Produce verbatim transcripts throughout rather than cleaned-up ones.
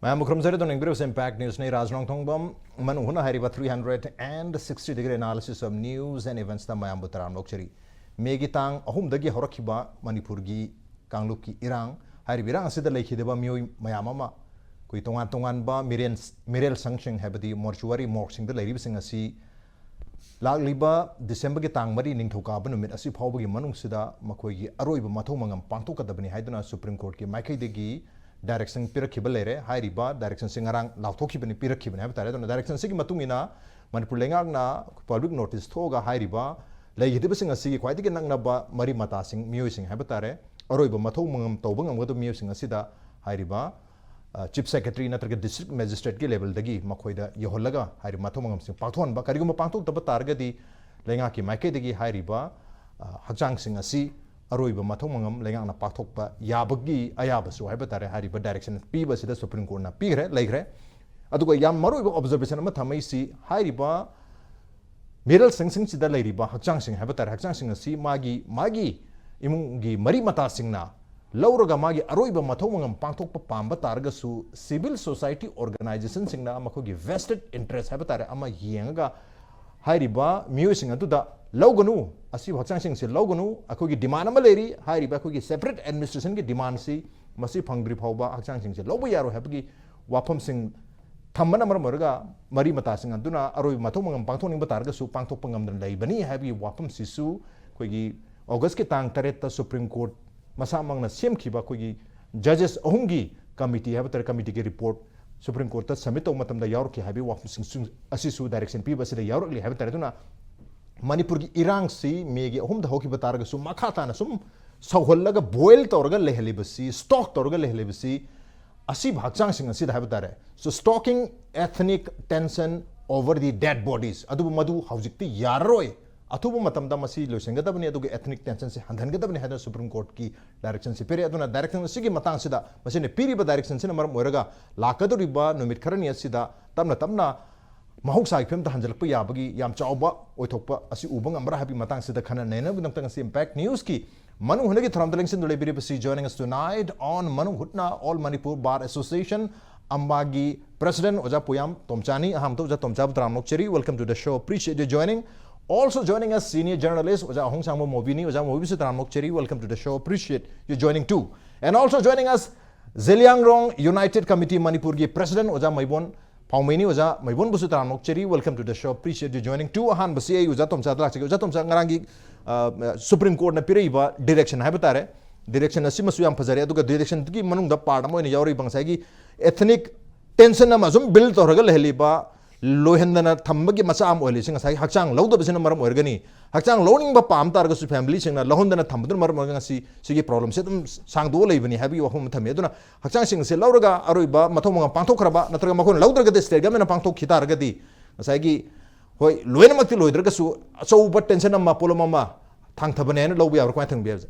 ꯃꯌꯥꯝꯕꯨ ꯈꯨꯔꯨꯝꯖꯔꯤ꯫ ꯑꯗꯨꯝ ꯌꯦꯡꯕꯤꯔꯤꯕꯁꯤ Impact Newsꯅꯤ꯫ ꯔꯥꯖ ꯅꯣꯡꯊꯣꯡꯕꯝ ꯃꯅꯨꯡ ꯍꯨꯠꯅ ꯍꯥꯏꯔꯤꯕ three hundred and sixty degree analysis of news and eventsꯇ ꯃꯌꯥꯝꯕꯨ ꯇꯔꯥꯝꯅ ꯑꯣꯛꯆꯔꯤ꯫ Mayꯒꯤ ꯇꯥꯡ ꯑꯍꯨꯝꯗꯒꯤ ꯍꯧꯔꯛꯈꯤꯕ ꯃꯅꯤꯄꯨꯔꯒꯤ ꯀꯥꯡꯂꯨꯞꯀꯤ ꯏꯔꯥꯡ, ꯍꯥꯏꯔꯤꯕ ꯏꯔꯥꯡ ꯑꯁꯤꯗ ꯂꯩꯈꯤꯗꯕ ꯃꯤꯑꯣꯏ ꯃꯌꯥꯝ ꯑꯃ, ꯑꯩꯈꯣꯏ ꯇꯣꯉꯥꯟ ꯇꯣꯉꯥꯟꯕ ꯃꯤꯔꯦꯟ, ꯃꯤꯔꯦꯜ ꯁꯪꯁꯤꯡ, ꯍꯥꯏꯕꯗꯤ mortuary morgueꯁꯤꯡꯗ ꯂꯩꯔꯤꯕꯁꯤꯡ ꯑꯁꯤ ꯂꯥꯛꯂꯤꯕ Decemberꯒꯤ ꯇꯥꯡ ꯃꯔꯤ, ꯅꯤꯡꯊꯧꯀꯥꯕ ꯅꯨꯃꯤꯠ ꯑꯁꯤ ꯐꯥꯎꯕꯒꯤ ꯃꯅꯨꯡꯁꯤꯗ ꯃꯈꯣꯏꯒꯤ ꯑꯔꯣꯏꯕ ꯃꯊꯧ ꯃꯉꯝ ꯄꯥꯡꯊꯣꯛꯀꯗꯕꯅꯤ ꯍꯥꯏꯗꯨꯅ Supreme Courtꯀꯤ ꯃꯥꯏꯀꯩꯗꯒꯤ direction ꯄꯤꯔꯛꯈꯤꯕ ꯂꯩꯔꯦ꯫ ꯍꯥꯏꯔꯤꯕ directionꯁꯤ ꯉꯔꯥꯡ ꯂꯥꯎꯊꯣꯛꯈꯤꯕꯅꯤ, ꯄꯤꯔꯛꯈꯤꯕꯅꯤ ꯍꯥꯏꯕ ꯇꯥꯔꯦ꯫ ꯑꯗꯨꯅ directionꯁꯤꯒꯤ ꯃꯇꯨꯡ ꯏꯟꯅ ꯃꯅꯤꯄꯨꯔ ꯂꯩꯉꯥꯛꯅ public notice ꯊꯣꯛꯑꯒ ꯍꯥꯏꯔꯤꯕ ꯂꯩꯈꯤꯗꯕꯁꯤꯡ ꯑꯁꯤꯒꯤ ꯈ꯭ꯋꯥꯏꯗꯒꯤ ꯅꯛꯅꯕ ꯃꯔꯤ ꯃꯇꯥꯁꯤꯡ, ꯃꯤꯑꯣꯏꯁꯤꯡ ꯍꯥꯏꯕ ꯇꯥꯔꯦ, ꯑꯔꯣꯏꯕ ꯃꯊꯧ ꯃꯉꯝ ꯇꯧꯕ ꯉꯝꯒꯗꯕ ꯃꯤꯑꯣꯏꯁꯤꯡ ꯑꯁꯤꯗ ꯍꯥꯏꯔꯤꯕ, ꯑ, Chief Secretary ꯅꯠꯇ꯭ꯔꯒ District Magistrateꯀꯤ levelꯗꯒꯤ ꯃꯈꯣꯏꯗ ꯌꯧꯍꯜꯂꯒ ꯍꯥꯏꯔꯤꯕ ꯃꯊꯧ ꯃꯉꯝꯁꯤꯡ ꯄꯥꯡꯊꯣꯛꯍꯟꯕ꯫ ꯀꯔꯤꯒꯨꯝꯕ ꯄꯥꯡꯊꯣꯛꯇꯕ ꯇꯥꯔꯒꯗꯤ ꯂꯩꯉꯥꯛꯀꯤ ꯃꯥꯏꯀꯩꯗꯒꯤ ꯍꯥꯏꯔꯤꯕ, ꯑ, ꯍꯛꯆꯥꯡꯁꯤꯡ ꯑꯁꯤ ꯑꯔꯣꯏꯕ ꯃꯊꯧ ꯃꯉꯝ ꯂꯩꯉꯥꯛꯅ ꯄꯥꯡꯊꯣꯛꯄ ꯌꯥꯕꯒꯤ ꯑꯌꯥꯕꯁꯨ ꯍꯥꯏꯕ ꯇꯥꯔꯦ, ꯍꯥꯏꯔꯤꯕ direction ꯄꯤꯕ ꯑꯁꯤꯗ Supreme Courtꯅ ꯄꯤꯈ꯭ꯔꯦ, ꯂꯩꯈ꯭ꯔꯦ꯫ ꯑꯗꯨꯒ ꯌꯥꯝ ꯃꯔꯨꯑꯣꯏꯕ observation ꯑꯃ ꯊꯝꯃꯛꯏꯁꯤ, ꯍꯥꯏꯔꯤꯕ ꯃꯤꯔꯦꯜ ꯁꯪꯁꯤꯡꯁꯤꯗ ꯂꯩꯔꯤꯕ ꯍꯛꯆꯥꯡꯁꯤꯡ ꯍꯥꯏꯕ ꯇꯥꯔꯦ, ꯍꯛꯆꯥꯡꯁꯤꯡ ꯑꯁꯤ ꯃꯥꯒꯤ, ꯃꯥꯒꯤ ꯏꯃꯨꯡꯒꯤ ꯃꯔꯤ ꯃꯇꯥꯁꯤꯡꯅ ꯂꯧꯔꯒ ꯃꯥꯒꯤ ꯑꯔꯣꯏꯕ ꯃꯊꯧ ꯃꯉꯝ ꯄꯥꯡꯊꯣꯛꯄ ꯄꯥꯝꯕ ꯇꯥꯔꯒꯁꯨ, civil society organizationꯁꯤꯡꯅ ꯃꯈꯣꯏꯒꯤ vested interest ꯍꯥꯏꯕ ꯇꯥꯔꯦ ꯑꯃ ꯌꯦꯡꯉꯒ ꯍꯥꯏꯔꯤꯕ ꯃꯤꯑꯣꯏꯁꯤꯡ ꯑꯗꯨꯗ ꯂꯧꯒꯅꯨ, ꯑꯁꯤꯕꯨ ꯍꯛꯆꯥꯡꯁꯤꯡꯁꯦ ꯂꯧꯒꯅꯨ, ꯑꯩꯈꯣꯏꯒꯤ demand ꯑꯃ ꯂꯩꯔꯤ, ꯍꯥꯏꯔꯤꯕ ꯑꯩꯈꯣꯏꯒꯤ separate administrationꯒꯤ demandꯁꯤ ꯃꯁꯤ ꯐꯪꯗ꯭ꯔꯤ ꯐꯥꯎꯕ ꯍꯛꯆꯥꯡꯁꯤꯡꯁꯦ ꯂꯧꯕ ꯌꯥꯔꯣꯏ ꯍꯥꯏꯕꯒꯤ ꯋꯥꯐꯝꯁꯤꯡ ꯊꯝꯕꯅ ꯃꯔꯝ ꯑꯣꯏꯔꯒ ꯃꯔꯤ ꯃꯇꯥꯁꯤꯡ ꯑꯗꯨꯅ ꯑꯔꯣꯏꯕ ꯃꯊꯧ ꯃꯉꯝ ꯄꯥꯡꯊꯣꯛꯅꯤꯡꯕ ꯇꯥꯔꯒꯁꯨ ꯄꯥꯡꯊꯣꯛꯄ ꯉꯝꯗꯅ ꯂꯩꯕꯅꯤ ꯍꯥꯏꯕꯒꯤ ꯋꯥꯐꯝꯁꯤꯁꯨ ꯑꯩꯈꯣꯏꯒꯤ Augustꯀꯤ ꯇꯥꯡ ꯇꯔꯦꯠꯇ Supreme Court ꯃꯁꯥꯃꯛꯅ ꯁꯦꯝꯈꯤꯕ ꯑꯩꯈꯣꯏꯒꯤ judges ꯑꯍꯨꯝꯒꯤ committee ꯍꯥꯏꯕ ꯇꯥꯔꯦ, committeeꯒꯤ report Supreme Courtꯇ submit ꯇꯧꯕ ꯃꯇꯝꯗ ꯌꯥꯎꯔꯛꯈꯤ ꯍꯥꯏꯕꯒꯤ ꯋꯥꯐꯝꯁꯤꯡꯁꯨ ꯑꯁꯤꯁꯨ direction ꯄꯤꯕ ꯑꯁꯤꯗ ꯌꯥꯎꯔꯛꯂꯤ ꯍꯥꯏꯕ ꯇꯥꯔꯦ꯫ ꯑꯗꯨꯅ ꯃꯅꯤꯄꯨꯔꯒꯤ ꯏꯔꯥꯡꯁꯤ Mayꯒꯤ ꯑꯍꯨꯝꯗ ꯍꯧꯈꯤꯕ ꯇꯥꯔꯒꯁꯨ ꯃꯈꯥ ꯇꯥꯅ ꯁꯨꯝ ꯁꯧꯍꯜꯂꯒ boil ꯇꯧꯔꯒ ꯂꯩꯍꯜꯂꯤꯕꯁꯤ, stoke ꯇꯧꯔꯒ ꯂꯩꯍꯜꯂꯤꯕꯁꯤ ꯑꯁꯤꯕ ꯍꯛꯆꯥꯡꯁꯤꯡ ꯑꯁꯤꯗ ꯍꯥꯏꯕ ꯇꯥꯔꯦ꯫ So stoking ethnic tension over the dead bodies, ꯑꯗꯨꯕꯨ ꯃꯗꯨ ꯍꯧꯖꯤꯛꯇꯤ ꯌꯥꯔꯔꯣꯏ, ꯑꯊꯨꯕ ꯃꯇꯝꯗ ꯃꯁꯤ ꯂꯣꯏꯁꯤꯟꯒꯗꯕꯅꯤ, ꯑꯗꯨꯒ ethnic tensionꯁꯤ ꯍꯟꯊꯍꯟꯒꯗꯕꯅꯤ ꯍꯥꯏꯗꯅ Supreme Courtꯀꯤ directionꯁꯤ ꯄꯤꯔꯦ꯫ ꯑꯗꯨꯅ direction ꯑꯁꯤꯒꯤ ꯃꯇꯥꯡꯁꯤꯗ ꯃꯁꯤꯅ ꯄꯤꯔꯤꯕ directionꯁꯤꯅ ꯃꯔꯝ ꯑꯣꯏꯔꯒ ꯂꯥꯛꯀꯗꯧꯔꯤꯕ ꯅꯨꯃꯤꯠ ꯈꯔꯅꯤ ꯑꯁꯤꯗ ꯇꯞꯅ ꯇꯞꯅ ꯃꯍꯧꯁꯥꯒꯤ ꯐꯤꯕꯝꯗ ꯍꯟꯖꯤꯜꯂꯛꯄ ꯌꯥꯕꯒꯤ ꯌꯥꯝ ꯆꯥꯎꯕ ꯑꯣꯏꯊꯣꯛꯄ ꯑꯁꯤ ꯎꯕ ꯉꯝꯕ꯭ꯔꯥ ꯍꯥꯏꯕꯒꯤ ꯃꯇꯥꯡꯁꯤꯗ ꯈꯟꯅ ꯅꯩꯅꯕꯒꯤꯗꯃꯛꯇ ꯉꯁꯤ Impact Newsꯀꯤ ꯃꯅꯨꯡ ꯍꯨꯠꯅꯒꯤ ꯊꯧꯔꯝꯗ ꯂꯦꯡꯁꯤꯟꯗꯨꯅ ꯂꯩꯕꯤꯔꯤꯕꯁꯤ, joining us tonight on ꯃꯅꯨꯡ ꯍꯨꯠꯅ, All Manipur Bar Association ꯑꯝꯕꯥꯒꯤ president ꯑꯣꯖꯥ ꯄꯨꯌꯥꯝ ꯇꯣꯝꯆꯥꯅꯤ꯫ ꯑꯍꯥꯟꯕꯗ ꯑꯣꯖꯥ ꯇꯣꯝꯆꯥꯕꯨ ꯇꯔꯥꯝꯅ ꯑꯣꯛꯆꯔꯤ, welcome to the show, appreciate you joining. Also joining us, senior journalist ꯑꯣꯖꯥ ꯑꯍꯣꯡꯁꯥꯡꯕ ꯃꯣꯕꯤꯅꯤ꯫ ꯑꯣꯖꯥ ꯃꯣꯕꯤꯕꯨꯁꯨ ꯇꯔꯥꯝꯅ ꯑꯣꯛꯆꯔꯤ, welcome to the show, appreciate you joining too. And also joining us, Zeliangrong United Committee ꯃꯅꯤꯄꯨꯔꯒꯤ president ꯑꯣꯖꯥ ꯃꯩꯕꯣꯟ ꯄꯥꯎꯃꯩꯅꯤ꯫ ꯑꯣꯖꯥ ꯃꯩꯕꯣꯟꯕꯨꯁꯨ ꯇꯔꯥꯝꯅ ꯑꯣꯛꯆꯔꯤ, welcome to the show, appreciate you joining too. ꯑꯍꯥꯟꯕꯁꯤ ꯑꯩ ꯑꯣꯖꯥ ꯇꯣꯝꯆꯥꯗ ꯂꯥꯛꯆꯒꯦ꯫ ꯑꯣꯖꯥ ꯇꯣꯝꯆꯥ, ꯉꯔꯥꯡꯒꯤ ꯑ, Supreme Courtꯅ ꯄꯤꯔꯛꯏꯕ direction ꯍꯥꯏꯕ ꯇꯥꯔꯦ, direction ꯑꯁꯤꯃꯁꯨ ꯌꯥꯝ ꯐꯖꯔꯦ꯫ ꯑꯗꯨꯒ directionꯗꯨꯒꯤ ꯃꯅꯨꯡꯗ part ꯑꯃ ꯑꯣꯏꯅ ꯌꯥꯎꯔꯤꯕ ꯉꯁꯥꯏꯒꯤ ethnic tension ꯑꯃ ꯁꯨꯝ build ꯇꯧꯔꯒ ꯂꯩꯍꯜꯂꯤꯕ, ꯂꯣꯏꯍꯟꯗꯅ ꯊꯝꯕꯒꯤ ꯃꯆꯥꯛ ꯑꯃ ꯑꯣꯏꯍꯜꯂꯤꯁꯤ ꯉꯁꯥꯏꯒꯤ ꯍꯛꯆꯥꯡ ꯂꯧꯗꯕꯁꯤꯅ ꯃꯔꯝ ꯑꯣꯏꯔꯒꯅꯤ꯫ ꯍꯛꯆꯥꯡ ꯂꯧꯅꯤꯡꯕ ꯄꯥꯝ ꯇꯥꯔꯒꯁꯨ familyꯁꯤꯡꯅ ꯂꯧꯍꯟꯗꯅ ꯊꯝꯕꯗꯨꯅ ꯃꯔꯝ ꯑꯣꯏꯔꯒ ꯉꯁꯤ ꯁꯤꯒꯤ problemꯁꯦ ꯑꯗꯨꯝ ꯁꯥꯡꯗꯣꯛꯑ ꯂꯩꯕꯅꯤ ꯍꯥꯏꯕꯒꯤ ꯋꯥꯐꯝ ꯑꯃ ꯊꯝꯃꯤ꯫ ꯑꯗꯨꯅ ꯍꯛꯆꯥꯡꯁꯤꯡ ꯑꯁꯦ ꯂꯧꯔꯒ ꯑꯔꯣꯏꯕ ꯃꯊꯧ ꯃꯉꯝ ꯄꯥꯡꯊꯣꯛꯈ꯭ꯔꯕ, ꯅꯠꯇ꯭ꯔꯒ ꯃꯈꯣꯏꯅ ꯂꯧꯗ꯭ꯔꯒꯗꯤ state governmentꯅ ꯄꯥꯡꯊꯣꯛꯈꯤ ꯇꯥꯔꯒꯗꯤ ꯉꯁꯥꯏꯒꯤ, ꯍꯣꯏ, ꯂꯣꯏꯅꯃꯛꯇꯤ ꯂꯣꯏꯗ꯭ꯔꯒꯁꯨ ꯑꯆꯧꯕ tension ꯑꯃ, ꯄꯣꯠꯂꯨꯝ ꯑꯃ ꯊꯥꯡꯊꯕꯅꯦ ꯍꯥꯏꯅ ꯂꯧꯕ ꯌꯥꯕ꯭ꯔꯥ? ꯀꯃꯥꯏꯅ ꯊꯝꯕꯤ ꯍꯧꯖꯤꯛ?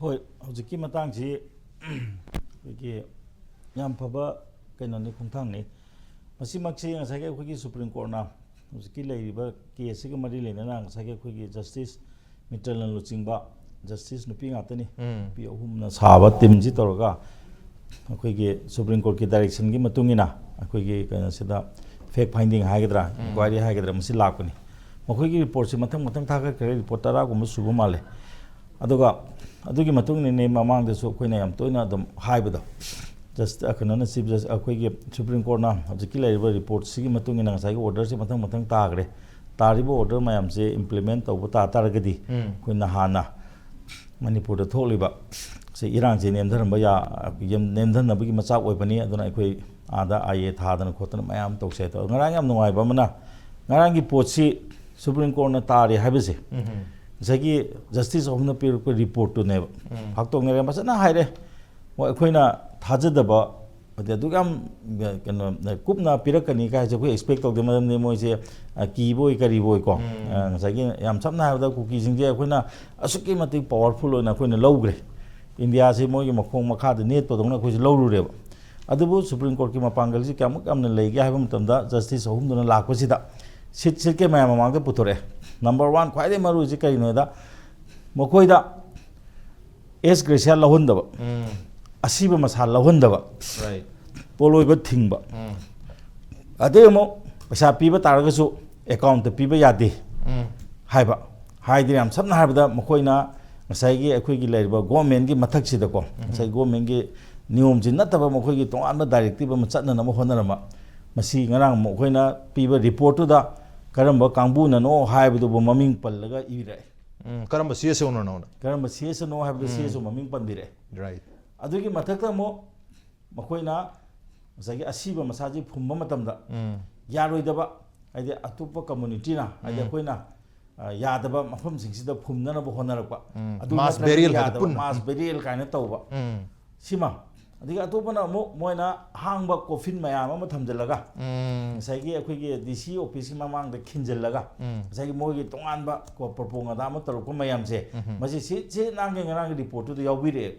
ꯍꯣꯏ, ꯍꯧꯖꯤꯛꯀꯤ ꯃꯇꯥꯡꯁꯤ ꯑꯩꯈꯣꯏꯒꯤ ꯌꯥꯝ ꯐꯕ ꯀꯩꯅꯣꯅꯤ, ꯈꯣꯡꯊꯥꯡꯅꯤ꯫ ꯃꯁꯤꯃꯛꯁꯤ ꯉꯁꯥꯏꯒꯤ ꯑꯩꯈꯣꯏꯒꯤ Supreme Courtꯅ ꯍꯧꯖꯤꯛꯀꯤ ꯂꯩꯔꯤꯕ caseꯁꯤꯒ ꯃꯔꯤ ꯂꯩꯅꯅ ꯉꯁꯥꯏꯒꯤ ꯑꯩꯈꯣꯏꯒꯤ Justice ꯃꯤꯇꯜꯅ ꯂꯨꯆꯤꯡꯕ justice ꯅꯨꯄꯤ ꯉꯥꯛꯇꯅꯤ꯫ ꯎꯝ꯫ ꯅꯨꯄꯤ ꯑꯍꯨꯝꯅ ꯁꯥꯕ teamꯁꯤ ꯇꯧꯔꯒ ꯑꯩꯈꯣꯏꯒꯤ Supreme Courtꯀꯤ directionꯒꯤ ꯃꯇꯨꯡ ꯏꯟꯅ ꯑꯩꯈꯣꯏꯒꯤ ꯀꯩꯅꯣꯁꯤꯗ fact finding ꯍꯥꯏꯒꯗ꯭ꯔꯥ, ꯎꯝ꯫ Inquiry ꯍꯥꯏꯒꯗ꯭ꯔꯥ, ꯃꯁꯤ ꯂꯥꯛꯄꯅꯤ꯫ ꯃꯈꯣꯏꯒꯤ reportꯁꯤ ꯃꯊꯪ ꯃꯊꯪ ꯊꯥꯒꯠꯈ꯭ꯔꯦ, report ꯇꯔꯥꯒꯨꯝꯕ ꯁꯨꯕ ꯃꯥꯜꯂꯦ꯫ ꯑꯗꯨꯒ ꯑꯗꯨꯒꯤ ꯃꯇꯨꯡ ꯏꯟꯅꯅꯦ ꯃꯃꯥꯡꯗꯁꯨ ꯑꯩꯈꯣꯏꯅ ꯌꯥꯝ ꯇꯣꯏꯅ ꯑꯗꯨꯝ ꯍꯥꯏꯕꯗꯣ, just, ꯑ, ꯀꯩꯅꯣꯅ, Chief Justice, ꯑꯩꯈꯣꯏꯒꯤ Supreme Courtꯅ ꯍꯧꯖꯤꯛꯀꯤ ꯂꯩꯔꯤꯕ reportꯁꯤꯒꯤ ꯃꯇꯨꯡ ꯏꯟꯅ ꯉꯁꯥꯏꯒꯤ orderꯁꯤ ꯃꯊꯪ ꯃꯊꯪ ꯇꯥꯈ꯭ꯔꯦ꯫ ꯇꯥꯔꯤꯕ order ꯃꯌꯥꯝꯁꯦ implement ꯇꯧꯕ ꯇꯥ ꯇꯥꯔꯒꯗꯤ, ꯎꯝ꯫ ꯑꯩꯈꯣꯏꯅ ꯍꯥꯟꯅ ꯃꯅꯤꯄꯨꯔꯗ ꯊꯣꯛꯂꯤꯕ ꯁꯤ ꯏꯔꯥꯡꯁꯦ ꯅꯦꯝꯊꯔꯝꯕ ꯌꯥ-, ꯌꯥꯝ ꯅꯦꯝꯊꯅꯕꯒꯤ ꯃꯆꯥꯛ ꯑꯣꯏꯕꯅꯤ꯫ ꯑꯗꯨꯅ ꯑꯩꯈꯣꯏ ꯑꯥꯗ I A ꯊꯥꯗꯅ ꯈꯣꯠꯇꯅ ꯃꯌꯥꯝ ꯇꯧꯁꯦ ꯇꯧ-, ꯉꯔꯥꯡ ꯌꯥꯝ ꯅꯨꯡꯉꯥꯏꯕ ꯑꯃꯅ, ꯉꯔꯥꯡꯒꯤ ꯄꯣꯠꯁꯤ Supreme Courtꯅ ꯇꯥꯔꯦ ꯍꯥꯏꯕꯁꯦ ꯎꯝ꯫ ꯉꯁꯥꯏꯒꯤ justice ꯑꯍꯨꯝꯅ ꯄꯤꯔꯛꯄ reportꯇꯨꯅꯦꯕ꯫ ꯎꯝ꯫ ꯐꯥꯛꯇꯣꯛꯅꯔꯦ, ꯐꯖꯅ ꯍꯥꯏꯔꯦ꯫ ꯃꯣꯏ ꯑꯩꯈꯣꯏꯅ ꯊꯥꯖꯗꯕ, ꯑꯗꯩ ꯑꯗꯨꯛ ꯌꯥꯝ, ꯀꯩꯅꯣ, ꯀꯨꯞꯅ ꯄꯤꯔꯛꯀꯅꯤ ꯀꯥꯏꯁꯦ ꯑꯩꯈꯣꯏ expect ꯇꯧꯗꯦ, ꯃꯔꯝꯗꯤ ꯃꯣꯏꯁꯦ, ꯑ, ꯀꯤꯕ ꯑꯣꯏ ꯀꯔꯤꯕꯨ ꯑꯣꯏꯀꯣ꯫ ꯎꯝ꯫ ꯑ, ꯉꯁꯥꯏꯒꯤ ꯌꯥꯝ ꯁꯝꯅ ꯍꯥꯏꯔꯕꯗ ꯀꯨꯀꯤꯁꯤꯡꯁꯦ ꯑꯩꯈꯣꯏꯅ ꯑꯁꯨꯛꯀꯤ ꯃꯇꯤꯛ powerful ꯑꯣꯏꯅ ꯑꯩꯈꯣꯏꯅ ꯂꯧꯈ꯭ꯔꯦ꯫ ꯏꯟꯗꯤꯌꯥꯁꯤ ꯃꯣꯏꯒꯤ ꯃꯈꯣꯡ ꯃꯈꯥꯗ ꯅꯦꯠꯄꯗꯧꯅ ꯑꯩꯈꯣꯏꯁꯨ ꯂꯧꯔꯨꯔꯦꯕ꯫ ꯑꯗꯨꯕꯨ Supreme Courtꯀꯤ ꯃꯄꯥꯡꯒꯜꯁꯤ ꯀꯌꯥꯃꯨꯛ ꯌꯥꯝꯅ ꯂꯩꯒꯦ ꯍꯥꯏꯕ ꯃꯇꯝꯗ, justice ꯑꯍꯨꯝꯗꯨꯅ ꯂꯥꯛꯄꯁꯤꯗ, seat, seat ꯀꯤ ꯃꯌꯥꯝ ꯃꯃꯥꯡꯗ ꯄꯨꯊꯣꯔꯛꯑꯦ꯫ Number one, ꯈ꯭ꯋꯥꯏꯗꯒꯤ ꯃꯔꯨ ꯑꯣꯏꯁꯤ ꯀꯔꯤꯅꯣ ꯍꯥꯏꯗ, ꯃꯈꯣꯏꯗ S Gracia ꯂꯧꯍꯟꯗꯕ, ꯎꯝ꯫ ꯑꯁꯤꯕ ꯃꯁꯥ ꯂꯧꯍꯟꯗꯕ, Right. ꯄꯣꯠꯂꯣꯏꯕ ꯊꯤꯡꯕ꯫ ꯑꯗꯩ ꯑꯃꯨꯛ ꯄꯩꯁꯥ ꯄꯤꯕ ꯇꯥꯔꯒꯁꯨ ꯑꯦꯀꯥꯎꯟꯇ ꯄꯤꯕ ꯌꯥꯗꯦ ꯍꯥꯏꯕ꯫ ꯍꯥꯏꯗꯤ ꯌꯥꯝ ꯁꯝꯅ ꯍꯥꯏꯔꯕꯗ ꯃꯈꯣꯏꯅ ꯉꯁꯥꯏꯒꯤ ꯑꯩꯈꯣꯏꯒꯤ ꯂꯩꯔꯤꯕ ꯒꯣꯔꯃꯦꯟꯒꯤ ꯃꯊꯛꯁꯤꯗꯀꯣ, ꯉꯁꯥꯏ ꯒꯣꯔꯃꯦꯟꯒꯤ ꯅꯤꯌꯣꯝꯁꯤ ꯅꯠꯇꯕ ꯃꯈꯣꯏꯒꯤ ꯇꯣꯉꯥꯟꯕ ꯗꯥꯏꯔꯦꯛꯇꯤꯞ ꯑꯃ ꯆꯠꯅꯅꯕ ꯍꯣꯠꯅꯔꯝꯕ꯫ ꯃꯁꯤ ꯉꯔꯥꯡ ꯃꯈꯣꯏꯅ ꯄꯤꯕ ꯔꯤꯄꯣꯔꯠꯇꯨꯗ ꯀꯔꯝꯕ ꯀꯥꯡꯕꯨꯅꯅꯣ ꯍꯥꯏꯕꯗꯨꯕꯨ ꯃꯃꯤꯡ ꯄꯜꯂꯒ ꯏꯔꯛꯑꯦ꯫ ꯎꯝ, ꯀꯔꯝꯕ ꯁꯤ ꯑꯦꯁ ꯑꯣꯅꯣꯅꯣꯅ? ꯀꯔꯝꯕ ꯁꯤ ꯑꯦꯁ ꯑꯣꯅꯣ ꯍꯥꯏꯕꯗꯨ ꯁꯤ ꯑꯦꯁ ꯑꯣ ꯃꯃꯤꯡ ꯄꯟꯕꯤꯔꯛꯑꯦ꯫ ꯔꯥꯏꯠ꯫ ꯑꯗꯨꯒꯤ ꯃꯊꯛꯇ ꯑꯃꯨꯛ ꯃꯈꯣꯏꯅ ꯉꯁꯥꯏꯒꯤ ꯑꯁꯤꯕ ꯃꯁꯥꯁꯤ ꯐꯨꯝꯕ ꯃꯇꯝꯗ ꯌꯥꯔꯣꯏꯗꯕ, ꯍꯥꯏꯗꯤ ꯑꯇꯣꯞꯄ ꯀꯝꯃꯨꯅꯤꯇꯤꯅ, ꯍꯥꯏꯗꯤ ꯑꯩꯈꯣꯏꯅ ꯑ, ꯌꯥꯗꯕ ꯃꯐꯝꯁꯤꯡꯁꯤꯗ ꯐꯨꯝꯅꯅꯕ ꯍꯣꯠꯅꯔꯛꯄ꯫ ꯑꯗꯨ ꯃꯥꯁ ꯅꯠꯇ꯭ꯔꯒꯗꯤ ꯕꯦꯔꯤꯌꯦꯜ ꯍꯥꯏꯅ ꯌꯥꯗꯕ, ꯄꯨꯟꯅ꯫ ꯃꯥꯁ ꯕꯦꯔꯤꯌꯦꯜ ꯀꯥꯏꯅ ꯇꯧꯕ꯫ ꯁꯤꯃ꯫ ꯑꯗꯒꯤ ꯑꯇꯣꯞꯄꯅ ꯑꯃꯨꯛ ꯃꯣꯏꯅ ꯑꯍꯥꯡꯕ ꯀꯣꯐꯤꯟ ꯃꯌꯥꯝ ꯑꯃ ꯊꯝꯖꯤꯜꯂꯒ ꯉꯁꯥꯏꯒꯤ ꯑꯩꯈꯣꯏꯒꯤ ꯗꯤ ꯁꯤ ꯑꯣꯐꯤꯁꯀꯤ ꯃꯃꯥꯡꯗ ꯈꯤꯟꯖꯤꯜꯂꯒ ꯉꯁꯥꯏꯒꯤ ꯃꯣꯏꯒꯤ ꯇꯣꯉꯥꯟꯕ ꯀꯣ-, ꯄ꯭ꯔꯣꯄꯣꯒꯟꯗꯥ ꯑꯃ ꯇꯧꯔꯛꯄ ꯃꯌꯥꯝꯁꯦ, ꯃꯁꯤ ꯁꯤ ꯁꯤ ꯅꯍꯥꯟꯒꯤ ꯉꯔꯥꯡꯒꯤ ꯔꯤꯄꯣꯔꯠꯇꯨꯗ ꯌꯥꯎꯕꯤꯔꯛꯑꯦ꯫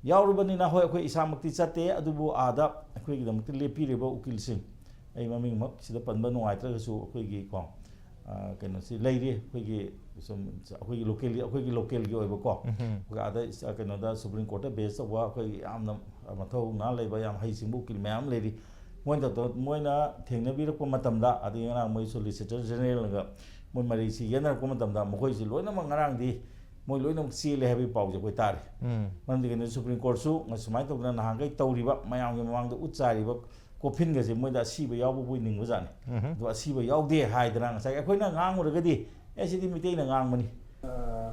ꯌꯥꯎꯔꯕꯅꯤꯅ, ꯍꯣꯏ, ꯑꯩꯈꯣꯏ ꯏꯁꯥꯃꯛꯇꯤ ꯆꯠꯇꯦ, ꯑꯗꯨꯕꯨ ꯑꯥꯗ ꯑꯩꯈꯣꯏꯒꯤꯗꯃꯛꯇ ꯂꯦꯞꯄꯤꯔꯤꯕ ꯎꯀꯤꯜꯁꯤꯡ, ꯑꯩ ꯃꯃꯤꯡꯃꯛ ꯁꯤꯗ ꯄꯟꯕ ꯅꯨꯡꯉꯥꯏꯇ꯭ꯔꯒꯁꯨ, ꯑꯩꯈꯣꯏꯒꯤ ꯀꯣ, ꯑ, ꯀꯩꯅꯣꯁꯤ ꯂꯩꯔꯤ, ꯑꯩꯈꯣꯏꯒꯤ ꯁꯨꯝ ꯑꯩꯈꯣꯏꯒꯤ ꯂꯣꯀꯦꯜꯒꯤ, ꯑꯩꯈꯣꯏꯒꯤ ꯂꯣꯀꯦꯜꯒꯤ ꯑꯣꯏꯕꯀꯣ, ꯑꯩꯈꯣꯏ ꯑꯥꯗ ꯏꯁ-, ꯀꯩꯅꯣꯗ ꯁꯨꯄ꯭ꯔꯤꯝ ꯀꯣꯔꯠꯇ ꯕꯦꯁ ꯇꯧꯕ ꯑꯩꯈꯣꯏꯒꯤ ꯌꯥꯝꯅ ꯃꯊꯧꯅꯥ ꯂꯩꯕ, ꯌꯥꯝ ꯍꯩꯁꯤꯡꯕ ꯎꯀꯤꯜ ꯃꯌꯥꯝ ꯂꯩꯔꯤ꯫ ꯃꯣꯏꯅ ꯇꯧ-, ꯃꯣꯏꯅ ꯊꯦꯡꯅꯕꯤꯔꯛꯄ ꯃꯇꯝꯗ, ꯑꯗꯒꯤ ꯉꯔꯥꯡ ꯃꯣꯏ ꯁꯣꯂꯤꯁꯤꯇꯔ ꯖꯦꯅꯔꯦꯜꯒ ꯃꯣꯏ ꯃꯔꯩꯁꯤ ꯌꯦꯠꯅꯔꯛꯄ ꯃꯇꯝꯗ, ꯃꯈꯣꯏꯁꯤ ꯂꯣꯏꯅꯃꯛ ꯉꯔꯥꯡꯗꯤ ꯃꯣꯏ ꯂꯣꯏꯅꯃꯛ ꯆꯦꯜꯂꯦ ꯍꯥꯏꯕꯒꯤ ꯄꯥꯎꯁꯦ ꯑꯩꯈꯣꯏ ꯇꯥꯔꯦ꯫ ꯃꯔꯝꯗꯤ ꯀꯩꯅꯣ, ꯁꯨꯄ꯭ꯔꯤꯝ ꯀꯣꯔꯠꯁꯨ ꯁꯨꯃꯥꯏꯅ ꯇꯧꯗꯅ ꯅꯍꯥꯟꯈꯩ ꯇꯧꯔꯤꯕ, ꯃꯌꯥꯝꯒꯤ ꯃꯃꯥꯡꯗ ꯎꯠ ꯆꯥꯏꯔꯤꯕ ꯀꯣꯐꯤꯟꯒꯁꯦ ꯃꯣꯏꯗ ꯑꯁꯤꯕ ꯌꯥꯎꯕꯕꯨ ꯅꯤꯡꯕꯖꯥꯠꯅꯤ꯫ ꯑꯗꯣ ꯑꯁꯤꯕ ꯌꯥꯎꯗꯦ ꯍꯥꯏꯗꯅ ꯉꯁꯥꯏ ꯑꯩꯈꯣꯏꯅ ꯉꯥꯡꯉꯨꯔꯒꯗꯤ, "ꯑꯦ, ꯁꯤꯗꯤ ꯃꯤꯇꯩꯅ ꯉꯥꯡꯕꯅꯤ"꯫ ꯑ,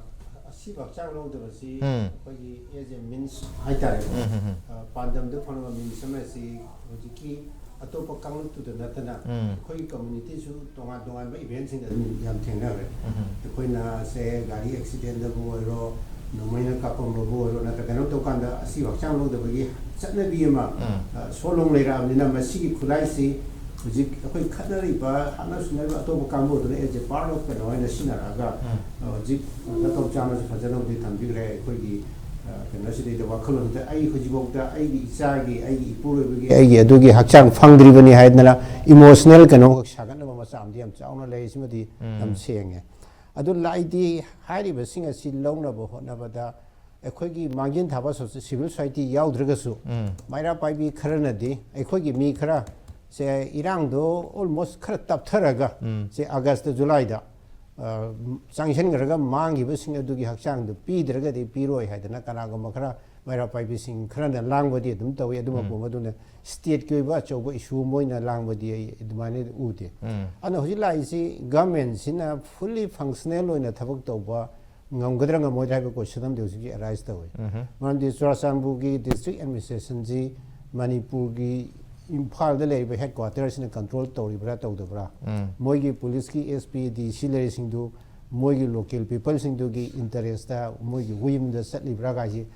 ꯑꯁꯤꯕ ꯍꯛꯆꯥꯡ ꯂꯧꯗꯕꯁꯤ ꯑꯩꯈꯣꯏꯒꯤ as a means ꯍꯥꯏꯇꯥꯔꯦꯀꯣ꯫ ꯑ, ꯄꯥꯟꯗꯝꯗ ꯐꯪꯂꯕ means ꯑꯃ ꯑꯁꯤ ꯍꯧꯖꯤꯛꯀꯤ ꯑꯇꯣꯞꯄ ꯀꯥꯡꯂꯨꯞꯇꯨꯗ ꯅꯠꯇꯅ ꯑꯩꯈꯣꯏꯒꯤ ꯀꯝꯃ꯭ꯌꯨꯅꯤꯇꯤꯁꯨ ꯇꯣꯉꯥꯟ ꯇꯣꯉꯥꯟꯕ eventꯁꯤꯡꯗ ꯑꯗꯨꯝ ꯌꯥꯝ ꯊꯦꯡꯅꯈ꯭ꯔꯦ꯫ ꯑꯩꯈꯣꯏꯅ ꯁꯦ ꯒꯥꯔꯤ accidentꯗꯕꯨ ꯑꯣꯏꯔꯣ, ꯅꯣꯡꯃꯩꯅ ꯀꯥꯞꯄꯝꯕꯕꯨ ꯑꯣꯏꯔꯣ, ꯅꯠꯇ꯭ꯔꯒ ꯀꯩꯅꯣꯝ ꯇꯧꯀꯥꯟꯗ ꯑꯁꯤꯕ ꯍꯛꯆꯥꯡ ꯂꯧꯗꯕꯒꯤ ꯆꯠꯅꯕꯤ ꯑꯃ ꯑ, ꯁꯣꯂꯣꯡ ꯂꯩꯔꯛꯑꯕꯅꯤꯅ ꯃꯁꯤꯒꯤ ꯈꯨꯠꯂꯥꯏꯁꯤ ꯍꯧꯖꯤꯛ ꯑꯩꯈꯣꯏ ꯈꯠꯅꯔꯤꯕ, ꯍꯥꯠꯅ ꯁꯨꯅꯔꯤꯕ ꯑꯇꯣꯞꯄ ꯀꯥꯡꯕꯨ ꯑꯗꯨꯅ as a part of ꯀꯩꯅꯣ ꯑꯣꯏꯅ ꯁꯤꯖꯤꯟꯅꯔꯛꯑꯒ, ꯑ, ꯍꯧꯖꯤꯛ ꯅꯇꯧ ꯆꯥꯅꯁꯨ ꯐꯖꯅꯕꯨꯗꯤ ꯊꯝꯕꯤꯈ꯭ꯔꯦ꯫ ꯑꯩꯈꯣꯏꯒꯤ, ꯑ, ꯀꯩꯅꯣꯁꯤꯗꯩꯗ ꯋꯥꯈꯜꯂꯣꯟꯗ ꯑꯩ ꯍꯧꯖꯤꯛꯐꯥꯎꯗ ꯑꯩꯒꯤ ꯏꯆꯥꯒꯤ, ꯑꯩꯒꯤ ꯏꯄꯨꯔꯣꯏꯕꯒꯤ, ꯑꯩꯒꯤ ꯑꯗꯨꯒꯤ ꯍꯛꯆꯥꯡ ꯐꯪꯗ꯭ꯔꯤꯕꯅꯤ ꯍꯥꯏꯗꯅ emotional ꯀꯩꯅꯣ ꯁꯥꯒꯠꯅꯕ ꯃꯆꯥ ꯑꯃꯗꯤ ꯌꯥꯝ ꯆꯥꯎꯅ ꯂꯩ꯫ ꯁꯤꯃꯗꯤ ꯌꯥꯝ ꯁꯦꯡꯉꯦ꯫ ꯑꯗꯨ ꯂꯥꯏꯗꯤ ꯍꯥꯏꯔꯤꯕꯁꯤꯡ ꯑꯁꯤ ꯂꯧꯅꯕ ꯍꯣꯠꯅꯕꯗ ꯑꯩꯈꯣꯏꯒꯤ ꯃꯥꯡꯖꯤꯟ ꯊꯥꯕ ꯁꯣ-, ꯁꯤꯚꯤꯜ ꯁꯣꯁꯥꯏꯇꯤ ꯌꯥꯎꯗ꯭ꯔꯒꯁꯨ, ꯃꯩꯔꯥ ꯄꯥꯏꯕꯤ ꯈꯔꯅꯗꯤ ꯑꯩꯈꯣꯏꯒꯤ ꯃꯤ ꯈꯔ ꯁꯦ ꯏꯔꯥꯡꯗꯣ almost ꯈꯔ ꯇꯞꯊꯔꯒ, ꯁꯦ ꯑꯥꯒꯁꯇ, ꯖꯨꯂꯥꯏꯗ, ꯑ, ꯆꯪꯁꯤꯟꯈ꯭ꯔꯒ ꯃꯥꯡꯈꯤꯕꯁꯤꯡ ꯑꯗꯨꯒꯤ ꯍꯛꯆꯥꯡꯗꯨ ꯄꯤꯗ꯭ꯔꯒꯗꯤ ꯄꯤꯔꯣꯏ ꯍꯥꯏꯗꯅ ꯀꯅꯥꯒꯨꯝꯕ ꯈꯔ ꯃꯩꯔꯥ ꯄꯥꯏꯕꯤꯁꯤꯡ ꯈꯔꯅ ꯂꯥꯡꯕꯗꯤ ꯑꯗꯨꯝ ꯇꯧꯏ꯫ ꯑꯗꯨꯃꯛꯄꯨ ꯃꯗꯨꯅ ꯁ꯭ꯇꯦꯠꯀꯤ ꯑꯣꯏꯕ ꯑꯆꯧꯕ ꯏꯁꯨ ꯑꯃ ꯑꯣꯏꯅ ꯂꯥꯡꯕꯗꯤ ꯑꯩ ꯑꯗꯨꯃꯥꯏꯅ ꯎꯗꯦ꯫ ꯑꯗꯨꯅ ꯍꯧꯖꯤꯛ ꯂꯥꯛꯏꯁꯤ ꯒꯚꯔꯟꯃꯦꯟꯁꯤꯅ fully functional ꯑꯣꯏꯅ ꯊꯕꯛ ꯇꯧꯕ ꯉꯝꯒꯗ꯭ꯔꯥ ꯉꯝꯃꯣꯏꯗ꯭ꯔꯥ ꯍꯥꯏꯕ ꯀꯣꯏꯁꯟ ꯑꯃꯗꯤ ꯍꯧꯖꯤꯛ ꯑꯦꯔꯥꯏꯁ ꯇꯧꯏ꯫ ꯃꯔꯝꯗꯤ ꯆꯨꯔꯥꯆꯥꯟꯄꯨꯔꯒꯤ ꯗꯤꯁꯇ꯭ꯔꯤꯛ ꯑꯦꯗꯃꯤꯅꯤꯁꯇ꯭ꯔꯦꯁꯟꯁꯤ ꯃꯅꯤꯄꯨꯔꯒꯤ ꯏꯝꯐꯥꯜꯗ ꯂꯩꯔꯤꯕ ꯍꯦꯗ ꯀ꯭ꯋꯥꯇꯔꯁꯤꯅ ꯀꯟꯇ꯭ꯔꯣꯜ ꯇꯧꯔꯤꯕ꯭ꯔꯥ ꯇꯧꯗꯕ꯭ꯔꯥ, ꯃꯣꯏꯒꯤ ꯄꯨꯂꯤꯁꯀꯤ ꯑꯦꯁ ꯄꯤ, ꯗꯤ ꯁꯤ ꯂꯩꯔꯤꯁꯤꯡꯗꯨ ꯃꯣꯏꯒꯤ ꯂꯣꯀꯦꯜ ꯄꯤꯄꯜꯁꯤꯡꯗꯨꯒꯤ ꯏꯟꯇꯔꯦꯁꯇ ꯃꯣꯏꯒꯤ ꯋꯤꯝꯗ ꯆꯠꯂꯤꯕ꯭ꯔꯥ ꯀꯥꯏꯁꯤ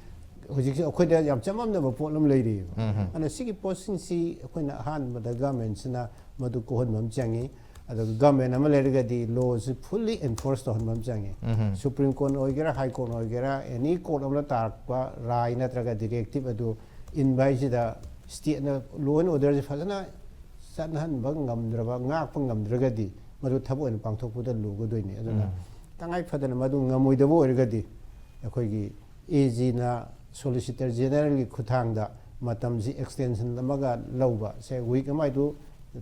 ꯍꯧꯖꯤꯛꯁꯤ ꯑꯩꯈꯣꯏꯗ ꯌꯥꯝ ꯆꯃꯝꯅꯕ ꯄꯣꯠ ꯑꯃ ꯂꯩꯔꯤꯑꯕ꯫ ꯑꯗꯨꯅ ꯁꯤꯒꯤ ꯄꯣꯠꯁꯤꯡꯁꯤ ꯑꯩꯈꯣꯏꯅ ꯑꯍꯥꯟꯕꯗ ꯒꯚꯔꯟꯃꯦꯟꯁꯤꯅ ꯃꯗꯨ ꯀꯣꯛꯍꯟꯕ ꯑꯃ ꯆꯪꯉꯤ꯫ ꯑꯗꯨꯒ ꯒꯚꯔꯟꯃꯦꯟ ꯑꯃ ꯂꯩꯔꯒꯗꯤ ꯂꯣꯁꯤ fully enforce ꯇꯧꯍꯟꯕ ꯑꯃ ꯆꯪꯉꯤ꯫ ꯁꯨꯄ꯭ꯔꯤꯝ ꯀꯣꯔꯠ ꯑꯣꯏꯒꯦꯔꯥ, ꯍꯥꯏ ꯀꯣꯔꯠ ꯑꯣꯏꯒꯦꯔꯥ, ꯑꯦꯅꯤ ꯀꯣꯔꯠ ꯑꯃꯅ ꯇꯥꯔꯛꯄ ꯔꯥꯏ ꯅꯠꯇ꯭ꯔꯒ ꯗꯤꯔꯦꯛꯇꯤꯞ ꯑꯗꯨ ꯏꯟꯕ ꯍꯥꯏꯁꯤꯗ ꯁ꯭ꯇꯦꯠꯅ ꯂꯣ ꯑꯦꯟ ꯑꯣꯔꯗꯔꯁꯤ ꯐꯖꯅ ꯆꯠꯅꯍꯟꯕ ꯉꯝꯗ꯭ꯔꯕ, ꯉꯥꯛꯄ ꯉꯝꯗ꯭ꯔꯒꯗꯤ ꯃꯗꯨ ꯊꯕꯛ ꯑꯣꯏꯅ ꯄꯥꯡꯊꯣꯛꯄꯗ ꯂꯨꯒꯗꯣꯏꯅꯤ꯫ ꯑꯗꯨꯅ ꯇꯉꯥꯏ ꯐꯗꯅ ꯃꯗꯨ ꯉꯝꯃꯣꯏꯗꯕ ꯑꯣꯏꯔꯒꯗꯤ ꯑꯩꯈꯣꯏꯒꯤ ꯑꯦ ꯖꯤꯅ ꯁꯣꯂꯤꯁꯤꯇꯔ ꯖꯦꯅꯔꯦꯜꯒꯤ ꯈꯨꯠꯊꯥꯡꯗ ꯃꯇꯝꯁꯤ ꯑꯦꯛꯁꯇꯦꯟꯁꯟ ꯑꯃꯒ ꯂꯧꯕ, ꯁꯦ ꯋꯤꯛ ꯑꯃ ꯍꯥꯏꯗꯨ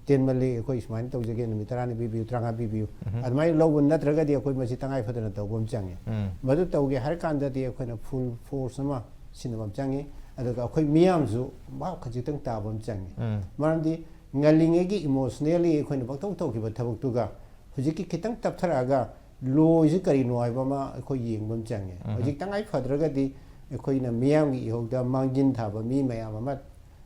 ꯇꯦꯟꯃꯜꯂꯤ, ꯑꯩꯈꯣꯏ ꯁꯨꯃꯥꯏꯅ ꯇꯧꯖꯒꯦ, ꯅꯨꯃꯤꯠ ꯇꯔꯥꯅꯤ ꯄꯤꯕꯤꯌꯨ, ꯇꯔꯥꯃꯉꯥ ꯄꯤꯕꯤꯌꯨ, ꯑꯗꯨꯃꯥꯏꯅ ꯂꯧꯕ ꯅꯠꯇ꯭ꯔꯒꯗꯤ ꯑꯩꯈꯣꯏ ꯃꯁꯤ ꯇꯉꯥꯏ ꯐꯗꯅ ꯇꯧꯕ ꯑꯃ ꯆꯪꯉꯤ꯫ ꯃꯗꯨ ꯇꯧꯒꯦ ꯍꯥꯏꯔ ꯀꯥꯟꯗꯗꯤ ꯑꯩꯈꯣꯏꯅ ꯐꯨꯜ ꯐꯣꯔꯁ ꯑꯃ ꯁꯤꯖꯤꯟꯅꯕ ꯑꯃ ꯆꯪꯉꯤ꯫ ꯑꯗꯨꯒ ꯑꯩꯈꯣꯏ ꯃꯤꯌꯥꯝꯁꯨ ꯚꯥꯞ ꯈꯖꯤꯛꯇꯪ ꯇꯥꯕ ꯑꯃ ꯆꯪꯉꯤ꯫ ꯃꯔꯝꯗꯤ ꯉꯜꯂꯤꯉꯩꯒꯤ ꯏꯃꯣꯁꯅꯦꯜꯂꯤ ꯑꯩꯈꯣꯏꯅ ꯄꯪꯇꯧ ꯇꯧꯈꯤꯕ ꯊꯕꯛꯇꯨꯒ ꯍꯧꯖꯤꯛꯀꯤ ꯈꯤꯇꯪ ꯇꯞꯊꯔꯛꯑꯒ ꯂꯣꯁꯤ ꯀꯔꯤꯅꯣ ꯍꯥꯏꯕ ꯑꯃ ꯑꯩꯈꯣꯏ ꯌꯦꯡꯕ ꯑꯃ ꯆꯪꯉꯦ꯫ ꯍꯧꯖꯤꯛ ꯇꯉꯥꯏ ꯐꯗ꯭ꯔꯒꯗꯤ ꯑꯩꯈꯣꯏꯅ ꯃꯤꯌꯥꯝꯒꯤ ꯏꯍꯧꯗ ꯃꯥꯡꯖꯤꯟ ꯊꯥꯕ ꯃꯤ ꯃꯌꯥꯝ ꯑꯃ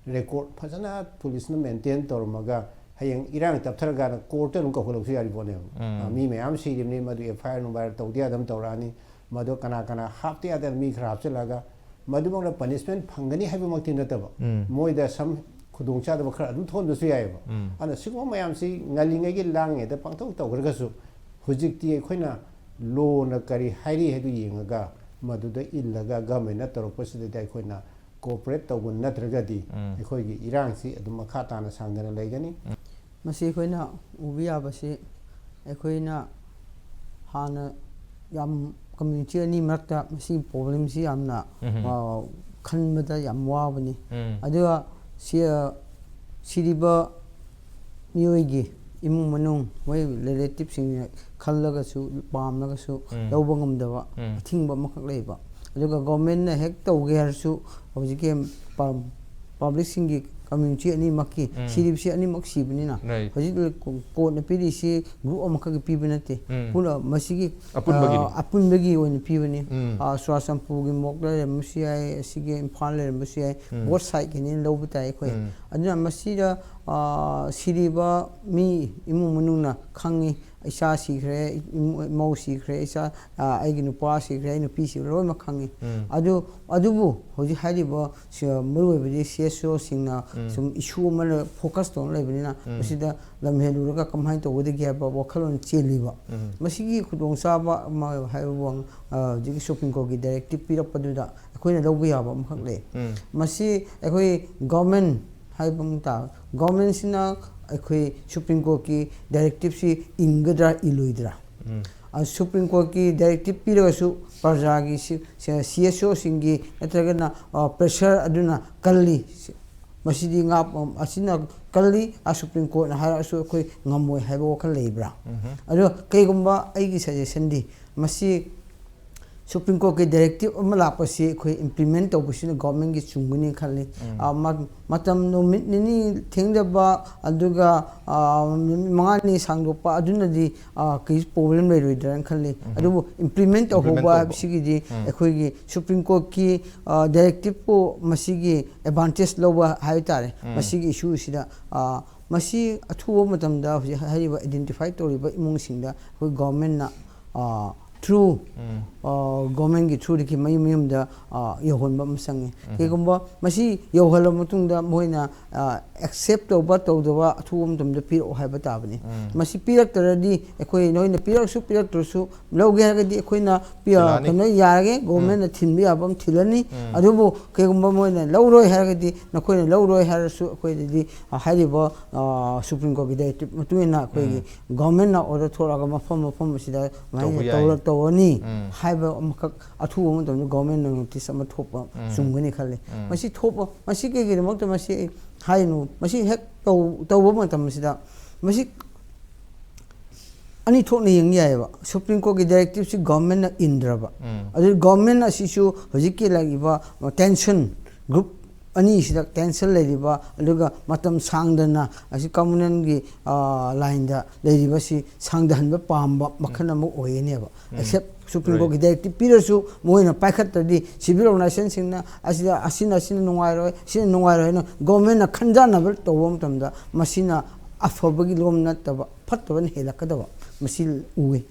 ꯔꯦꯀꯣꯔꯠ ꯐꯖꯅ ꯄꯨꯂꯤꯁꯅ ꯃꯦꯟꯇꯦꯟ ꯇꯧꯔꯝꯃꯒ ꯍꯌꯦꯡ ꯏꯔꯥꯡ ꯇꯞꯊꯔꯀꯥꯟꯗ ꯀꯣꯔꯠꯇ ꯑꯗꯨꯝ ꯀꯧꯈꯠꯂꯛꯁꯨ ꯌꯥꯔꯤ ꯄꯣꯠꯅꯦꯕ꯫ ꯑ, ꯃꯤ ꯃꯌꯥꯝ ꯁꯤꯔꯤꯕꯅꯤ, ꯃꯗꯨ ꯑꯦꯐ ꯑꯥꯏ ꯑꯥꯔ ꯅꯨꯡ ꯑꯥꯏ ꯑꯥꯔ ꯇꯧꯗ ꯌꯥꯗꯕ ꯇꯧꯔꯛꯑꯅꯤ꯫ ꯃꯗꯨ ꯀꯅꯥ ꯀꯅꯥ ꯍꯥꯞꯇ ꯌꯥꯗꯅ ꯃꯤ ꯈꯔ ꯍꯥꯞꯆꯤꯜꯂꯒ ꯃꯗꯨꯃꯛꯅ ꯄꯅꯤꯁꯃꯦꯟ ꯐꯪꯒꯅꯤ ꯍꯥꯏꯕꯃꯛꯇꯤ ꯅꯠꯇꯕ, ꯃꯣꯏꯗ ꯁꯝ ꯈꯨꯗꯣꯡꯆꯥꯗꯕ ꯈꯔ ꯑꯗꯨꯝ ꯊꯣꯛꯍꯟꯕꯁꯨ ꯌꯥꯏꯑꯕ꯫ ꯑꯗꯨꯅ ꯁꯤꯒꯨꯝꯕ ꯃꯌꯥꯝꯁꯤ ꯉꯜꯂꯤꯉꯩꯒꯤ ꯂꯥꯡꯉꯩꯗ ꯄꯪꯇꯧ ꯇꯧꯈ꯭ꯔꯒꯁꯨ ꯍꯧꯖꯤꯛꯇꯤ ꯑꯩꯈꯣꯏꯅ ꯂꯣꯅ ꯀꯔꯤ ꯍꯥꯏꯔꯤ ꯍꯥꯏꯗꯨ ꯌꯦꯡꯉꯒ ꯃꯗꯨꯗ ꯏꯜꯂꯒ ꯒꯚꯔꯟꯃꯦꯟꯅ ꯇꯧꯔꯛꯄꯁꯤꯗꯗꯤ ꯑꯩꯈꯣꯏꯅ ꯀꯣꯑꯣꯄꯔꯦꯠ ꯇꯧꯕ ꯅꯠꯇ꯭ꯔꯒꯗꯤ ꯑꯩꯈꯣꯏꯒꯤ ꯏꯔꯥꯡꯁꯤ ꯑꯗꯨꯝ ꯃꯈꯥ ꯇꯥꯅ ꯁꯥꯡꯗꯅ ꯂꯩꯒꯅꯤ꯫ ꯃꯁꯤ ꯑꯩꯈꯣꯏꯅ ꯎꯕ ꯌꯥꯕꯁꯤ ꯑꯩꯈꯣꯏꯅ ꯍꯥꯟꯅ ꯌꯥꯝ ꯀꯝꯃ꯭ꯌꯨꯅꯤꯇꯤ ꯑꯅꯤ ꯃꯔꯛꯇ ꯃꯁꯤꯒꯤ ꯄ꯭ꯔꯣꯕ꯭ꯂꯦꯝꯁꯤ ꯌꯥꯝꯅ ꯎꯝ꯫ ꯑ, ꯈꯟꯕꯗ ꯌꯥꯝ ꯋꯥꯕꯅꯤ꯫ ꯎꯝ꯫ ꯑꯗꯨꯒ ꯁꯤ, ꯑ, ꯁꯤꯔꯤꯕ ꯃꯤꯑꯣꯏꯒꯤ ꯏꯃꯨꯡ ꯃꯅꯨꯡ, ꯃꯣꯏ ꯔꯤꯂꯦꯇꯤꯞꯁꯤꯡꯅ ꯈꯜꯂꯒꯁꯨ, ꯄꯥꯝꯂꯒꯁꯨ ꯎꯝ꯫ ꯂꯧꯕ ꯉꯝꯗꯕ ꯎꯝ꯫ ꯑꯊꯤꯡꯕ ꯑꯃꯈꯛ ꯂꯩꯕ꯫ ꯑꯗꯨꯒ ꯒꯣꯔꯃꯦꯟꯅ ꯍꯦꯛ ꯇꯧꯒꯦ ꯍꯥꯏꯔꯁꯨ, ꯍꯧꯖꯤꯛꯀꯤ ꯄ-, ꯄꯕ꯭ꯂꯤꯛꯁꯤꯡꯒꯤ, ꯀꯝꯃ꯭ꯌꯨꯅꯤꯇꯤ ꯑꯅꯤꯃꯛꯀꯤ, ꯎꯝ꯫ ꯁꯤꯔꯤꯕꯁꯤ ꯑꯅꯤꯃꯛ ꯁꯤꯕꯅꯤꯅ, Right. ꯍꯧꯖꯤꯛ ꯀꯣꯔꯠꯅ ꯄꯤꯔꯤꯁꯤ ꯒ꯭ꯔꯨꯞ ꯑꯃꯈꯛꯀꯤ ꯄꯤꯕ ꯅꯠꯇꯦ꯫ ꯎꯝ꯫ ꯄꯨꯟꯅ ꯃꯁꯤꯒꯤ, ꯑꯄꯨꯟꯕꯒꯤꯅꯤ꯫ ꯑ, ꯑꯄꯨꯟꯕꯒꯤ ꯑꯣꯏꯅ ꯄꯤꯕꯅꯤ꯫ ꯎꯝ꯫ ꯑ, ꯆꯨꯔꯥꯆꯥꯟꯄꯨꯔꯒꯤ ꯃꯣꯛ ꯂꯩꯔꯝꯕꯁꯨ ꯌꯥꯏ, ꯑꯁꯤꯒꯤ ꯏꯝꯐꯥꯜ ꯂꯩꯔꯝꯕꯁꯨ ꯌꯥꯏ, ꯎꯝ꯫ ꯕꯣꯠ ꯁꯥꯏꯠꯀꯤꯅꯦꯅ ꯂꯧꯕ ꯇꯥꯏ ꯑꯩꯈꯣꯏ꯫ ꯎꯝ꯫ ꯑꯗꯨꯅ ꯃꯁꯤꯗ, ꯑ, ꯁꯤꯔꯤꯕ ꯃꯤ ꯏꯃꯨꯡ ꯃꯅꯨꯡꯅ ꯈꯪꯉꯤ, "ꯏꯆꯥ ꯁꯤꯈ꯭ꯔꯦ, ꯏꯃꯨ-, ꯏꯃꯧ ꯁꯤꯈ꯭ꯔꯦ, ꯏꯆꯥ, ꯑ, ꯑꯩꯒꯤ ꯅꯨꯄꯥ ꯁꯤꯈ꯭ꯔꯦ, ꯑꯩ ꯅꯨꯄꯤ ꯁꯤꯈ꯭ꯔꯦ", ꯂꯣꯏꯅꯃꯛ ꯈꯪꯉꯤ꯫ ꯎꯝ꯫ ꯑꯗꯨ, ꯑꯗꯨꯕꯨ ꯍꯧꯖꯤꯛ ꯍꯥꯏꯔꯤꯕ ꯁꯤ-, ꯃꯔꯨꯑꯣꯏꯕꯗꯤ ꯁꯤ ꯑꯦꯁ ꯑꯣꯁꯤꯡꯅ ꯎꯝ꯫ ꯁꯨꯝ ꯏꯁꯨ ꯑꯃꯅ ꯐꯣꯀꯁ ꯇꯧꯅ ꯂꯩꯕꯅꯤꯅ, ꯎꯝ꯫ ꯃꯁꯤꯗ ꯂꯝꯍꯦꯜꯂꯨꯔꯒ ꯀꯃꯥꯏꯅ ꯇꯧꯒꯗꯒꯦ ꯍꯥꯏꯕ ꯋꯥꯈꯜꯂꯣꯟ ꯆꯦꯜꯂꯤꯕ꯫ ꯎꯝ꯫ ꯃꯁꯤꯒꯤ ꯈꯨꯗꯣꯡꯆꯥꯕ ꯑꯃ ꯍꯥꯏꯕꯕꯨ, ꯑ, ꯍꯧꯖꯤꯛꯀꯤ ꯁꯨꯄ꯭ꯔꯤꯝ ꯀꯣꯔꯠꯀꯤ ꯗꯥꯏꯔꯦꯛꯇꯤꯞ ꯄꯤꯔꯛꯄꯗꯨꯗ ꯑꯩꯈꯣꯏꯅ ꯂꯧꯕ ꯌꯥꯕ ꯑꯃꯈꯛ ꯂꯩ꯫ ꯎꯝ꯫ ꯃꯁꯤ ꯑꯩꯈꯣꯏ ꯒꯣꯔꯃꯦꯟ ꯍꯥꯏꯕ ꯑꯃ ꯇꯥ-, ꯒꯣꯔꯃꯦꯟꯁꯤꯅ ꯑꯩꯈꯣꯏ ꯁꯨꯄ꯭ꯔꯤꯝ ꯀꯣꯔꯠꯀꯤ ꯗꯥꯏꯔꯦꯛꯇꯤꯞꯁꯤ ꯏꯟꯒꯗ꯭ꯔꯥ, ꯏꯜꯂꯣꯏꯗ꯭ꯔꯥ? ꯎꯝ꯫ ꯑ, ꯁꯨꯄ꯭ꯔꯤꯝ ꯀꯣꯔꯠꯀꯤ ꯗꯥꯏꯔꯦꯛꯇꯤꯞ ꯄꯤꯔꯒꯁꯨ ꯄ꯭ꯔꯖꯥꯒꯤ ꯁꯤ-, ꯁꯤ-, ꯁꯤ ꯑꯦꯁ ꯑꯣꯁꯤꯡꯒꯤ ꯅꯠꯇ꯭ꯔꯒꯅ, ꯑ, ꯄ꯭ꯔꯦꯁꯔ ꯑꯗꯨꯅ ꯀꯜꯂꯤ꯫ ꯁꯤ-, ꯃꯁꯤꯗꯤ ꯉꯥꯛ-, ꯑꯁꯤꯅ ꯀꯜꯂꯤ, ꯑ, ꯁꯨꯄ꯭ꯔꯤꯝ ꯀꯣꯔꯠꯅ ꯍꯥꯏꯔꯛꯑꯁꯨ ꯑꯩꯈꯣꯏ ꯉꯝꯃꯣꯏ ꯍꯥꯏꯕ ꯋꯥꯈꯜ ꯂꯩꯕ꯭ꯔꯥ? ꯎꯝꯍꯨꯝ꯫ ꯑꯗꯣ ꯀꯩꯒꯨꯝꯕ ꯑꯩꯒꯤ ꯁꯖꯦꯁꯟꯗꯤ, ꯃꯁꯤ ꯁꯨꯄ꯭ꯔꯤꯝ ꯀꯣꯔꯠꯀꯤ ꯗꯥꯏꯔꯦꯛꯇꯤꯞ ꯑꯃ ꯂꯥꯛꯄꯁꯤ ꯑꯩꯈꯣꯏ ꯏꯝꯄ꯭ꯂꯤꯃꯦꯟ ꯇꯧꯕꯁꯤꯅ ꯒꯣꯔꯃꯦꯟꯒꯤ ꯆꯨꯝꯒꯅꯤ ꯈꯜꯂꯤ꯫ ꯎꯝ꯫ ꯑ, ꯃ-, ꯃꯇꯝ ꯅꯨꯃꯤꯠ ꯅꯤꯅꯤ ꯊꯦꯡꯗꯕ, ꯑꯗꯨꯒ, ꯑ, ꯅꯨꯃꯤꯠ ꯃꯉꯥꯅꯤ ꯁꯥꯡꯗꯣꯛꯄ, ꯑꯗꯨꯅꯗꯤ, ꯑ, ꯀꯩꯁꯨ ꯄ꯭ꯔꯣꯕ꯭ꯂꯦꯝ ꯂꯩꯔꯣꯏꯗ꯭ꯔꯅ ꯈꯜꯂꯤ꯫ ꯎꯝ꯫ ꯑꯗꯨꯕꯨ ꯏꯝꯄ꯭ꯂꯤꯃꯦꯟ ꯏꯝꯄ꯭ꯂꯤꯃꯦꯟ ꯇꯧꯍꯧꯕ ꯇꯧꯕ꯫ ꯍꯥꯏꯕꯁꯤꯒꯤꯗꯤ ꯎꯝ꯫ ꯑꯩꯈꯣꯏꯒꯤ ꯁꯨꯄ꯭ꯔꯤꯝ ꯀꯣꯔꯠꯀꯤ, ꯑ, ꯗꯥꯏꯔꯦꯛꯇꯤꯞꯄꯨ ꯃꯁꯤꯒꯤ ꯑꯦꯗꯚꯥꯟꯇꯦꯖ ꯂꯧꯕ ꯍꯥꯏꯕ ꯇꯥꯔꯦ꯫ ꯎꯝ꯫ ꯃꯁꯤꯒꯤ ꯏꯁꯨꯁꯤꯗ, ꯑ, ꯃꯁꯤ ꯑꯊꯨꯕ ꯃꯇꯝꯗ ꯍꯧꯖꯤꯛ ꯍꯥꯏꯔꯤꯕ ꯑꯥꯏꯗꯦꯟꯇꯤꯐꯥꯏ ꯇꯧꯔꯤꯕ ꯏꯃꯨꯡꯁꯤꯡꯗ ꯑꯩꯈꯣꯏ ꯒꯣꯔꯃꯦꯟꯅ, ꯑ, ꯊ꯭ꯔꯨ, ꯎꯝ꯫ ꯑ, ꯒꯣꯔꯃꯦꯟꯒꯤ ꯊ꯭ꯔꯨꯗꯒꯤ ꯃꯌꯨꯝ ꯃꯌꯨꯝꯗ, ꯑ, ꯌꯧꯍꯟꯕ ꯑꯃ ꯆꯪꯉꯤ꯫ ꯎꯝ꯫ ꯀꯩꯒꯨꯝꯕ ꯃꯁꯤ ꯌꯧꯍꯜꯂꯕ ꯃꯇꯨꯡꯗ ꯃꯣꯏꯅ, ꯑ, ꯑꯦꯛꯁꯦꯞ ꯇꯧꯕ ꯇꯧꯗꯕ ꯑꯊꯨꯕ ꯃꯇꯝꯗ ꯄꯤꯔꯛꯑꯣ ꯍꯥꯏꯕ ꯇꯥꯕꯅꯤ꯫ ꯎꯝ꯫ ꯃꯁꯤ ꯄꯤꯔꯛꯇ꯭ꯔꯗꯤ ꯑꯩꯈꯣꯏ ꯅꯣꯏꯅ ꯄꯤꯔꯛꯁꯨ ꯄꯤꯔꯛꯇ꯭ꯔꯁꯨ ꯂꯧꯒꯦ ꯍꯥꯏꯔꯒꯗꯤ ꯑꯩꯈꯣꯏꯅ ꯄꯤ-, ꯑ, ꯊꯤꯜꯂꯛꯑꯅꯤ꯫ ꯀꯩꯅꯣ ꯌꯥꯔꯒꯦ, ꯎꯝ꯫ ꯒꯣꯔꯃꯦꯟꯅ ꯊꯤꯟꯕ ꯌꯥꯕ ꯑꯃ ꯊꯤꯜꯂꯅꯤ꯫ ꯎꯝ꯫ ꯑꯗꯨꯕꯨ ꯀꯩꯒꯨꯝꯕ ꯃꯣꯏꯅ ꯂꯧꯔꯣꯏ ꯍꯥꯏꯔꯒꯗꯤ, ꯅꯈꯣꯏꯅ ꯂꯧꯔꯣꯏ ꯍꯥꯏꯔꯁꯨ ꯑꯩꯈꯣꯏꯗꯗꯤ, ꯑ, ꯍꯥꯏꯔꯤꯕ, ꯑ, ꯁꯨꯄ꯭ꯔꯤꯝ ꯀꯣꯔꯠꯀꯤ ꯗꯥꯏꯔꯦꯛꯇꯤꯞ ꯃꯇꯨꯡ ꯏꯟꯅ ꯑꯩꯈꯣꯏꯒꯤ ꯒꯣꯔꯃꯦꯟꯅ ꯑꯣꯔꯗꯔ ꯊꯣꯛꯂꯛꯑꯒ ꯃꯐꯝ ꯃꯐꯝ ꯑꯁꯤꯗ ꯁꯨꯃꯥꯏꯅ ꯇꯧꯕ ꯌꯥꯏ꯫ ꯇꯧꯔ-, ꯇꯧꯔꯅꯤ ꯎꯝ꯫ ꯍꯥꯏꯕ ꯑꯃꯈꯛ ꯑꯊꯨꯕ ꯃꯇꯝꯗ ꯒꯣꯔꯃꯦꯟꯅ ꯅꯣꯇꯤꯁ ꯑꯃ ꯊꯣꯛꯄ ꯆꯨꯝꯒꯅꯤ ꯈꯜꯂꯤ꯫ ꯃꯁꯤ ꯊꯣꯛꯄ, ꯃꯁꯤ ꯀꯩꯒꯤꯗꯃꯛꯇ ꯃꯁꯤ ꯑꯩ ꯍꯥꯏꯅꯣ? ꯃꯁꯤ ꯍꯦꯛ ꯇꯧ-, ꯇꯧꯕ ꯃꯇꯝꯁꯤꯗ ꯃꯁꯤ ꯑꯅꯤ ꯊꯣꯛꯅ ꯌꯦꯡ ꯌꯥꯏꯑꯕ꯫ ꯁꯨꯄ꯭ꯔꯤꯝ ꯀꯣꯔꯠꯀꯤ ꯗꯥꯏꯔꯦꯛꯇꯤꯞꯁꯤ ꯒꯣꯔꯃꯦꯟꯅ ꯏꯟꯗ꯭ꯔꯕ, ꯑꯗꯨ ꯒꯣꯔꯃꯦꯟ ꯑꯁꯤꯁꯨ ꯍꯧꯖꯤꯛꯀꯤ ꯂꯩꯔꯤꯕ ꯇꯦꯟꯁꯟ ꯒ꯭ꯔꯨꯞ ꯑꯅꯤꯁꯤꯗ ꯇꯦꯟꯁꯟ ꯂꯩꯔꯤꯕ, ꯑꯗꯨꯒ ꯃꯇꯝ ꯁꯥꯡꯗꯅ ꯑꯁꯤ ꯀꯝꯃꯨꯅꯦꯜꯒꯤ ꯂꯥꯏꯟꯗ ꯂꯩꯔꯤꯕꯁꯤ ꯁꯥꯡꯗꯍꯟꯕ ꯄꯥꯝꯕ ꯃꯈꯜ ꯑꯃ ꯑꯣꯏꯒꯅꯦꯕ꯫ ꯑꯦꯛꯁꯦꯞ ꯁꯨꯄ꯭ꯔꯤꯝ ꯀꯣꯔꯠꯀꯤ ꯗꯥꯏꯔꯦꯛꯇꯤꯞ ꯄꯤꯔꯁꯨ ꯃꯣꯏꯅ ꯄꯥꯏꯈꯠꯇ꯭ꯔꯗꯤ ꯁꯤꯚꯤꯜ ꯑꯣꯔꯒꯅꯥꯏꯖꯦꯁꯟꯁꯤꯡꯅ ꯑꯁꯤꯗ, ꯑꯁꯤꯅ, ꯑꯁꯤꯅ ꯅꯨꯡꯉꯥꯏꯔꯣꯏ, ꯁꯤꯅ ꯅꯨꯡꯉꯥꯏꯔꯣꯏ ꯍꯥꯏꯅ ꯒꯣꯔꯃꯦꯟꯅ ꯈꯟꯖꯥꯟꯅꯕ ꯇꯧꯕ ꯃꯇꯝꯗ ꯃꯁꯤꯅ ꯑꯐꯕꯒꯤ ꯂꯣꯝ ꯅꯠꯇꯕ ꯐꯠꯇꯕꯅ ꯍꯦꯜꯂꯛꯀꯗꯕ ꯃꯁꯤ ꯎꯏ꯫